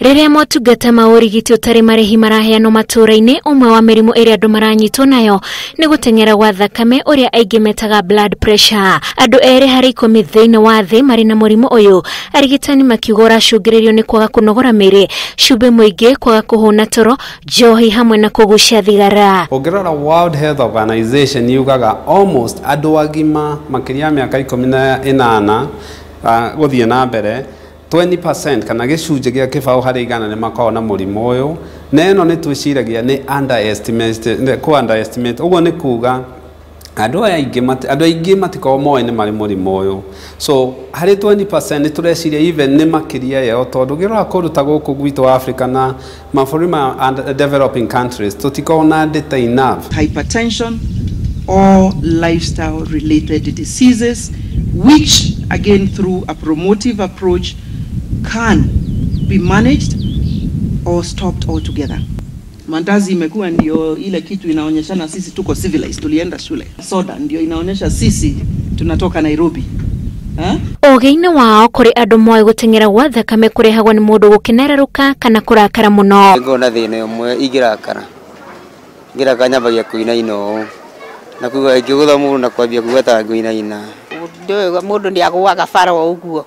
Rĩrĩa motungata ma ũrigiti ũtarĩ marĩhi maraheanwo matũũra-inĩ, ũmwe wa mĩrimũ ĩrĩa andũ maranyitwo nayo nĩ gũteng'era gwa thakame ũrĩa aingĩ metaga blood pressure. Andũ 2 harĩ 10 thĩinĩ wa thĩ marĩ na mũrimũ ũyũ, arigitani makiuga ũracũngĩrĩrio nĩ kwaga kũnogora mĩĩrĩ, cumbĩ mũingĩ, kwaga kũhũna toro, njohi hamwe na kũgucia thigara. Ũngĩrora World Health Organization yugaga almost andũ agima makĩria ya mĩaka 18 gũthiĩ na mbere, 20% kana gĩcunjĩ gĩa 20% nĩ makoragwo na mũrimũ ũyũ, na ĩno nĩ twĩciragia nĩ underestimate, kũ underestimate. Ũguo nĩ kuga andũ aya aingĩ andũ aingĩ matikoragwo moĩ nĩ marĩ mũrimũ ũyũ. So harĩ 20% nĩ tũreciria even nĩ makĩria yao, tondũ ũngĩrora kũndũ ta gũkũ gwitũ Africa na mabũrũri ma developing countries, tũtikoragwo na data enough. Hypertension or lifestyle related diseases, which again, through a promotive approach, can be managed or stopped altogether. Mandazi imekuwa ndio ile kitu inaonyeshana sisi tuko civilized, tulienda shule. Soda ndio inaonyesha sisi tunatoka Nairobi. Ha? Ũgĩ-inĩ wao kũrĩ andũ moĩ gũteng'era gwa thakame kũrehagwo nĩ mũndũ gũkenererũka kana kũrakara mũno. Ngona thĩna ũmwe, ingĩrakara ngĩrakara nyambagia kũinaina ũũ na kuga ingĩgũtha mũndũ na kwambia kuga ta ngũinaina. Ũndũ ũyũ mũndũ nĩ agũaga bara o ũguo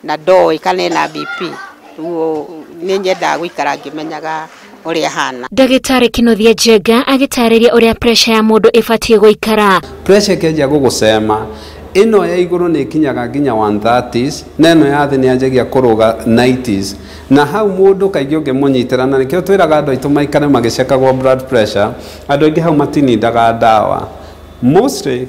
na ndoĩ kana ena BP, rĩu nĩ nyendaga gũikara ngĩmenyaga ũrĩa hana. Ndagĩtarĩ Kĩnuthia Njenga agĩtarĩria ũrĩa pressure ya mũndũ ĩbatiĩ gũikara. Pressure ĩkĩanjia gũgũcema, ĩno ya igũrũ nĩ ĩkinyaga nginya 130s na ĩno ya thĩ nĩ yanjagia kũrũga 90s, na hau mũndũ kaingĩ ũngĩmũnyitĩra, na nĩkĩo twĩraga andũ aitũ maikare magĩcekagwo blood pressure. Andũ aingĩ hau matinindaga ndawa. Mostly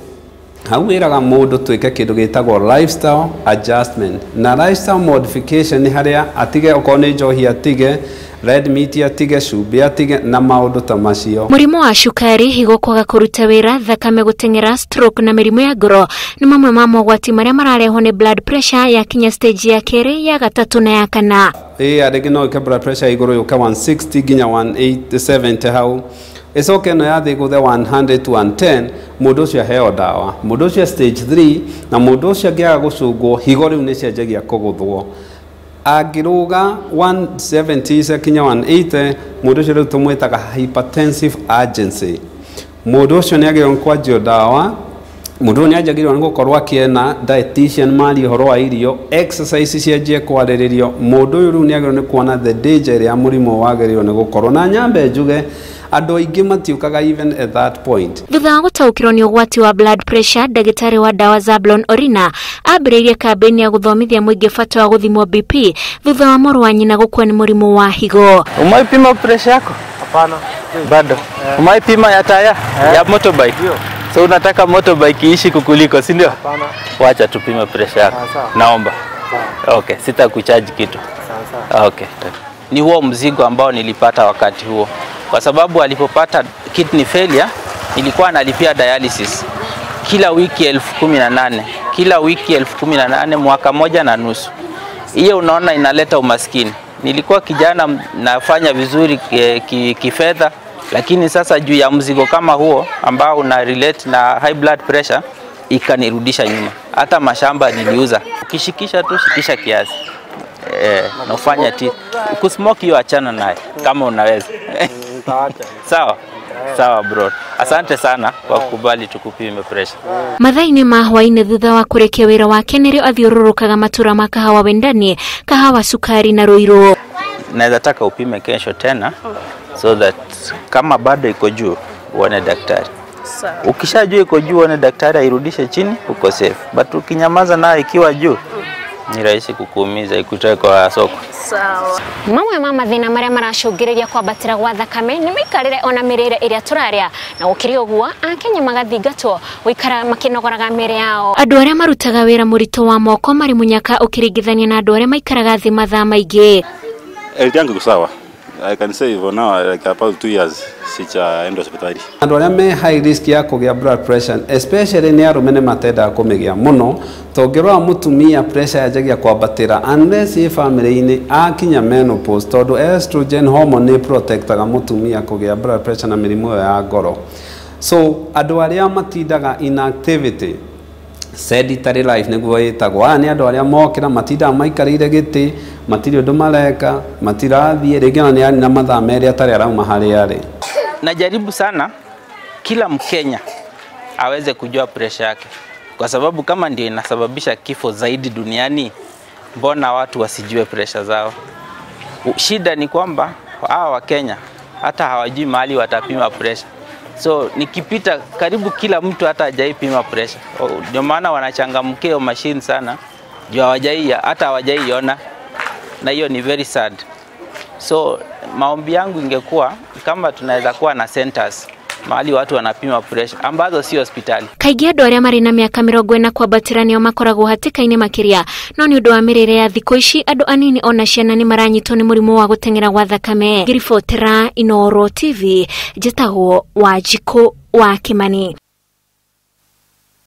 hau wĩraga mũndũ twĩke kĩndũ gĩtagwo lifestyle adjustment na lifestyle modification, nĩ harĩa atige okorwo nĩ njohi, atige red meat, atige cumbĩ, atige na maũndũ ta macio. Mũrimũ wa cukari, higo kwaga kũruta wĩra, thakame gũteng'era, stroke na mĩrimũ ya ngoro nĩ mamwe ma mogwati marĩa mararehwo nĩ blood pressure yakinya stage ya kerĩ, ya gatatũ na ya kana. Ĩ rĩngĩ no ĩke blood pressure igũrũ yũke 160 nginya 170 hau, ĩcoke ĩno ya thĩ ĩgũthe 100 to 110, mũndũ ũcio aheo ndawa. Mũndũ ũcio stage 3, na mũndũ ũcio angĩaga gũcungwo, higo rĩu nĩ cianjagia kũgũthwo. Angĩrũga 170 kinya 180, mũndũ ũcio rĩu tũmwĩtaga hypertensive urgency. Mũndũ ũcio nĩ agĩrĩirwo nĩ kwanjio ndawa. Mũndũ ũyũ nĩ anjagĩrĩirwo nĩ gũkorwo akĩena dietitian, marie ũhoro wa irio, exercise cianjie kwarĩrĩrio. Mũndũ ũyũ rĩu nĩ agĩrĩirwo nĩ kuona the danger ĩrĩa mũrimũ wagĩrĩirwo nĩ gũkorwo na nyambe njuge andũ aingĩ matiũkaga even at that point. Thutha wa gũtaũkĩrwo nĩ ũgwati wa blood pressure, ndagĩtarĩ wa ndawa Zablon Orina ambĩrĩirie kambĩini ya gũthomithia mũingĩ bata wa gũthimwo BP thutha wa mũrũ wa nyina gũkua nĩ mũrimũ wa higo. Umewahi pressure yako? Hapana. Bado. Umewahi pima ya taya ya motorbike? Ndio. So unataka motorbike iishi kukuliko, si ndio? Hapana. Wacha tupime pressure yako. Sawa, sawa. Naomba. Okay, sitakucharge kitu. Sawa sawa. Okay. Ni huo mzigo ambao nilipata wakati huo, kwa sababu alipopata kidney failure nilikuwa nalipia dialysis kila wiki 18,000, kila wiki 18,000, mwaka moja na nusu. Hiyo unaona inaleta umaskini. Nilikuwa kijana nafanya vizuri kifedha, lakini sasa juu ya mzigo kama huo ambao una relate na high blood pressure ikanirudisha nyuma. Hata mashamba niliuza. Ukishikisha tu shikisha kiasi na ufanye ti kusmoke hiyo, achana naye kama unaweza. Nitaacha. Sawa sawa bro, asante sana kwa kukubali tukupime pressure. Mathaa-inĩ ma hwaĩ-inĩ thutha wa kũrĩkia wĩra wake nĩrĩo athiũrũrũkaga matũra ma Kahawa Wendani, Kahawa Sukari na Ruiru. Naweza taka upime kesho tena so that kama bado iko juu uone daktari. Ukishajua iko juu uone daktari airudishe chini, uko safe. But ukinyamaza nayo ikiwa juu ni rahisi kukuumiza, ikutoe kwa soko. Mamwe ma mathĩna marĩa maracũngĩrĩria kwambatĩra gwa thakame nĩ mĩikarĩre ona mĩrĩre ĩrĩa tũrarĩa, na gũkĩrĩ ũguo akenya magathingatwo gũikara makĩnogoraga mĩĩrĩ yao. Andũ arĩa marutaga wĩra mũritũ wa moko marĩ mũnyaka ũkĩringithania na andũ arĩa maikaraga thĩ mathaa maingĩ. Health yangu iko sawa. I can say for now, like about 2 years sijaenda hospitali. Andũ arĩa me high risk ya kũgĩa blood pressure especially nĩ arũme, nĩ matendaga kũmĩgĩa mũno. Tũngĩrora mũtumia, pressure yanjagia kwambatĩra unless ĩ family-inĩ akinya menopause, tondũ estrogen hormone nĩ protectaga mũtumia kũgĩa blood pressure na mĩrimũ ĩyo ya ngoro. So andũ arĩa matindaga inactivity, Sedentary life nĩguo ĩtagwo. Aya nĩ andũ arĩa mokĩra matindaga maikarĩire gĩtĩ, matirĩ ũndũ mareka, matirathiĩ, rĩngĩ ona nĩ arĩ na mathaa 2 atarĩ arauma harĩa arĩ. Najaribu sana kila Mkenya aweze kujua pressure yake, kwa sababu kama ndio inasababisha kifo zaidi duniani, mbona watu wasijue pressure zao? Shida ni kwamba hawa Wakenya hata hawajui mahali watapima pressure. So nikipita karibu kila mtu hata hajaipima pressure. Ndio maana wanachangamkia machine sana, juu hata hawajaiona, na hiyo ni very sad. So maombi yangu ingekuwa kama tunaweza kuwa na centers mahali watu wanapima pressure ambazo si hospitali. Kaingĩ andũ arĩa marĩ na mĩaka 40 kwambatĩra nĩo makoragwo hatĩka-inĩ makĩria, no nĩ ũndũ wa mĩrĩre ya thikũ ici andũ anini ona ciana nĩ maranyitwo nĩ mũrimũ wa gũteng'era gwa thakame. Ngĩribotera Inooro TV, njĩtagwo Wanjikũ wa Kimani.